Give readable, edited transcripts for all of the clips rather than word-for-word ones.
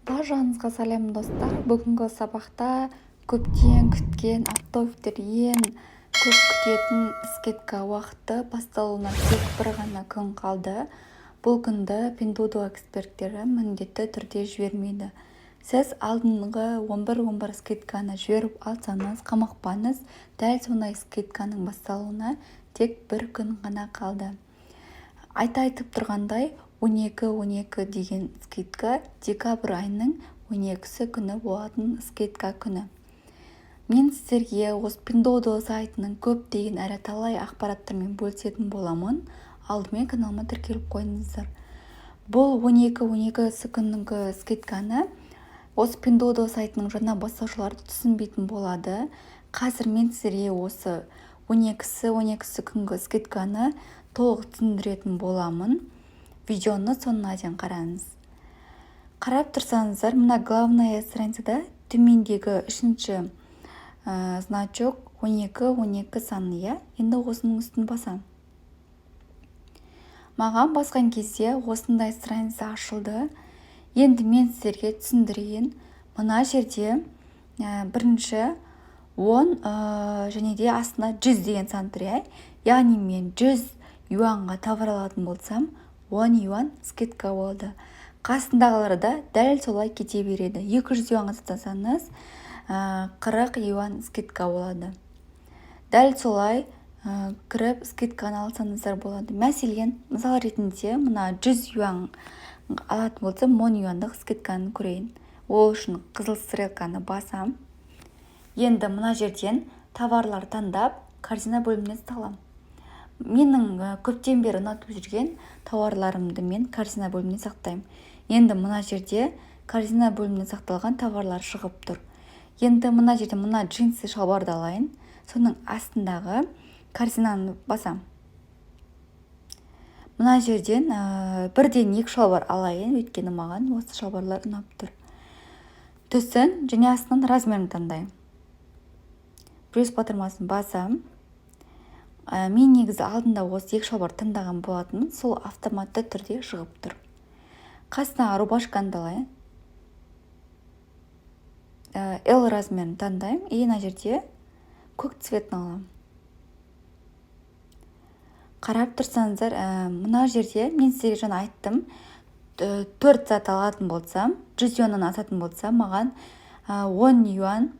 Баршаңызға сәлем, достар! Бүгінгі сабақта көптен күткен, оптовиктер ең көп күтетін скидка уақыты басталуына тек бір ғана күн қалды. Бұл күнді Пиндуодуо эксперттері міндетті түрде жібермейді. Сіз алдыңғы 11.11 скидканы жіберіп алсаңыз, қамықпаңыз, дәл сондай скидканың басталуына тек бір күн ғана қалды. Айтып тұрғандай, 12.12 деген скидка декабрь айының 12-сі күні болатын скидка күні. Мен сіздерге осы Пиндуодуо сайтының көптеген әрі талай ақпараттармен бөлісетін боламын. Алдымен каналыма тіркеліп қойыңыздар. Бұл 12.12 күнгі скидканы осы Пиндуодуо сайтының жаңа бастаушылары түсінбейтін болады. Қазір мен сіздерге осы 12-сі 12-сі күнгі скидканы толық түсіндіретін боламын. Видеоны соңына дейін қараңыз. Қарап тұрсаңыздар, мына главная страницада төмендегі үшінші значок 12 12 саны, иә. Енді осының үстін басамын. Маған басқан кезде осындай страница ашылды. Енді мен сіздерге түсіндірейін. Мына жерде бірінші 10 және де астында 100 деген сан тұр, иә. Яғни мен 100 юанға товар алатын болсам, 10 юан скидка болды. Қасындағылары да дәл солай кете береді. 200 юанға сатсаңыз, 40 юан скидка болады. Дәл солай кіріп, скидканы алсаңыздар болады. Мәселен, мысал ретінде мына 100 юан алатын болсам, 10 юандық скидканы көрейін. Ол үшін қызыл стрелканы басам. Енді мына жерден товарлар таңдап, корзина бөліміне саламын. Менің көптен бері ұнатып жүрген тауарларымды мен корзина бөліміне сақтаймын. Енді мына жерде корзина бөліміне сақталған товарлар шығып тұр. Енді мына жерде мына джинсы шалбарды алайын. Соның астындағы корзинаны басам. Мына жерден бірден екі шалбар алайын, өйткені маған осы шалбарлар ұнап тұр. Түсін және астынан размерін таңдаймын. Плюс батырмасын басам. Мен негізі алдында осы екі шалбар таңдаған болатынмын, сол автоматты түрде шығып тұр. Қасына рубашканы да алайын. L размерін таңдаймын и мына жерде көк цветін аламын. Қарап тұрсаңыздар, мына жерде мен сіздерге жаңа айттым, төрт зат алатын болсам, 100 юаннан асатын болса, маған 10 юан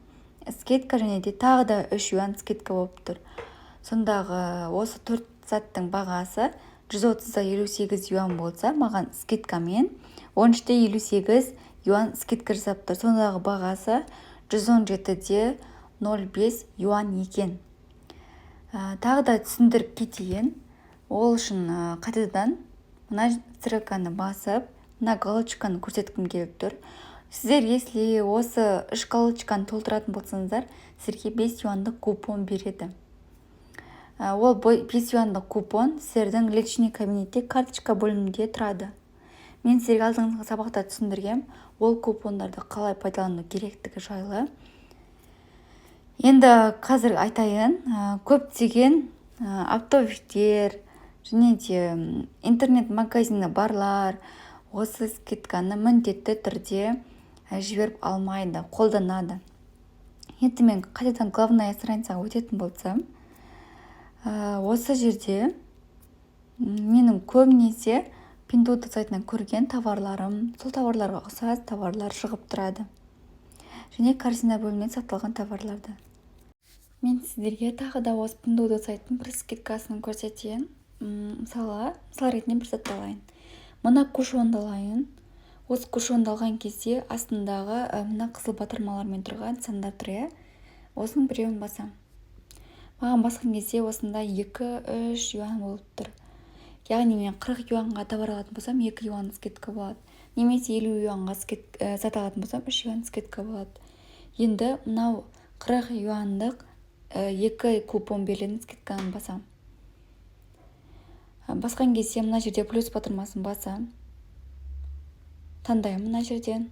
скидка және де тағы да 3 юан скидка болып тұр. Сондағы осы төрт заттың бағасы 130,58 юан болса, маған скидкамен 13,58 юан скидка жасап тұр. Сондағы бағасы 117,05 юан екен. Тағы да түсіндіріп кетейін. Ол үшін қайтадан мына стрелканы басып, мына галочканы көрсеткім келіп тұр. Сіздер, если осы үш галочканы толтыратын болсаңыздар, сіздерге 5 юандық купон береді. Ол 5 юандық купон сіздердің личный кабинетте карточка бөлімінде тұрады. Мен сіздерге алдыңғы сабақта түсіндіргем ол купондарды қалай пайдалану керектігі жайлы. Енді қазір айтайын, көптеген оптовиктер және де интернет магазині барлар осы скидканы міндетті түрде жіберіп алмайды, қолданады. Енді мен қайтадан главная страницаға өтетін болсам, осы жерде менің көбінесе Пиндуодуо сайтынан көрген товарларым, сол товарларға ұқсас товарлар шығып тұрады және корзина бөлімінен сақталған товарларды. Мен сіздерге тағы да осы Пиндуодуо сайттың бір скидкасын көрсетейін. Мысалы, мысал ретінде бір затты алайын. Мына кушонды алайын. Осы кушонды алған кезде астындағы мына қызыл батырмалармен тұрған сандар тұр, иә. Осының біреуін басамын. Маған басқан кезде осында 2-3 юан болып тұр. Яғни мен 40 юанға товар алатын болсам, 2 юан скидка болады. Немесе 50 юанға зат алатын болсам, 3 юан скидка болады. Енді мынау 40 юандық екі купон берілетін скидканы басамын. Басқан кезде мына жерде плюс батырмасын басамын. Таңдаймын мына жерден.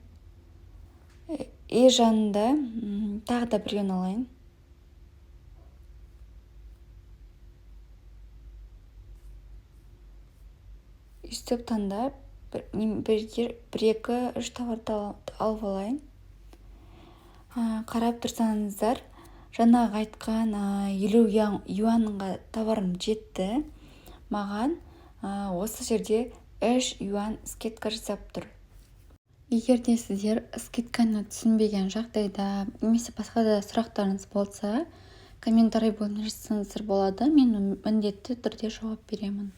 И жанында тағы да біреуін алайын. Өйстіп таңдап, Бір, екі, үш товарды алып алайын. Қарап тұрсаңыздар, жаңағы айтқан 50 юанға товарым жетті. Маған осы жерде 3 юан скидка жасап тұр. Егер де сіздер скидканы түсінбеген жағдайда немесе басқа да сұрақтарыңыз болса, комментарий бөліміне жазсаңыздар болады, мен міндетті түрде жауап беремін.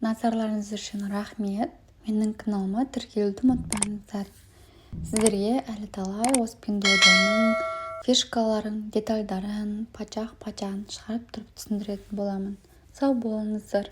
Назарларыңыз үшін рахмет! Менің каналыма тіркелуді ұмытпаңыздар. Сіздерге әлі талай осы Пиндуодуоның фишкаларын, детальдарын пачақ-пачағын шығарып тұрып түсіндіретін боламын. Сау болыңыздар!